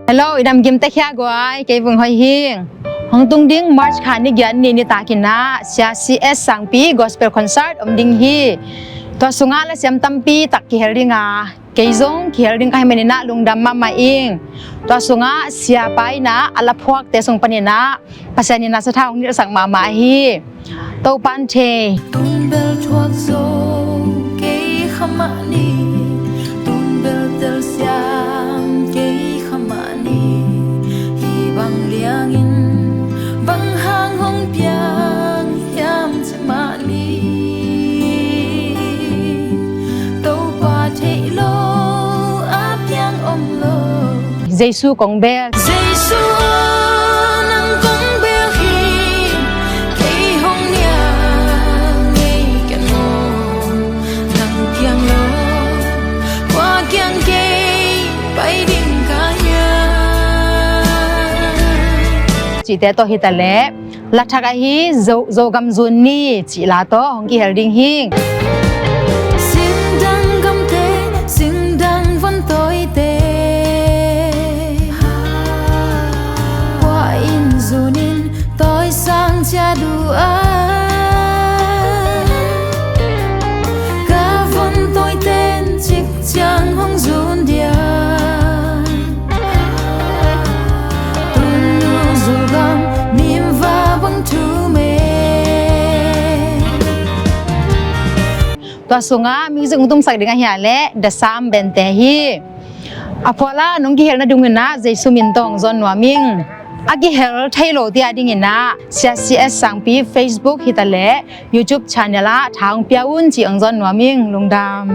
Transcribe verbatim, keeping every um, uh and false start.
Hello, i dam kim ta khia guai, kei Vung Hoih hi ing. Hong tung ding March kha ni giat ni nitak in ah Sia C S Sangpi Gospel Concert om ding hi. Tua sungah lasiam tampi tak kihel ding a, kei zong kihel ding ka hih manin ah lungdam mahmah ing. Tua sungah siapa in ah a laphuakte sung panin ah Pasian in ah sathau hong nilhsak mahmah hi. Topa'n thei. Tun bel thuak zo kei kha mah ni, tun bel telsiam kei kha mah ni, hih bang liangin bang hang hong piang hiam ci mah ni. Topa theih lo a piang om lo. Jesu kong bel. Jesu aw, nang kong bel hi. Kei hong nial ngei ka nuam, nang piang lo kua kiang kei pai ding ka hiam? Cihte tawh hi ta leh, la thak ahi Zo, Zogam Zun Ni cih la tawh hong kihel ding hi. Singdang gamte, singdang von tawite, kua in zunin tawisang cia duh a, ka von tawiten cik ciang hong zun dia. Tunu Zogam mimva bang thu me. Tua sungah music hong tumsak ding ahi a leh The Psalm Band te hi. A phualah nong kihel nading un ah Jesu min tawh hong zawn nuam ing. A kihel thei lote a dingin ah Sia C S Sangpi Facebook hi ta leh YouTube channel ah tha hong pia un ci hong zawn nuam ing. Lungdam.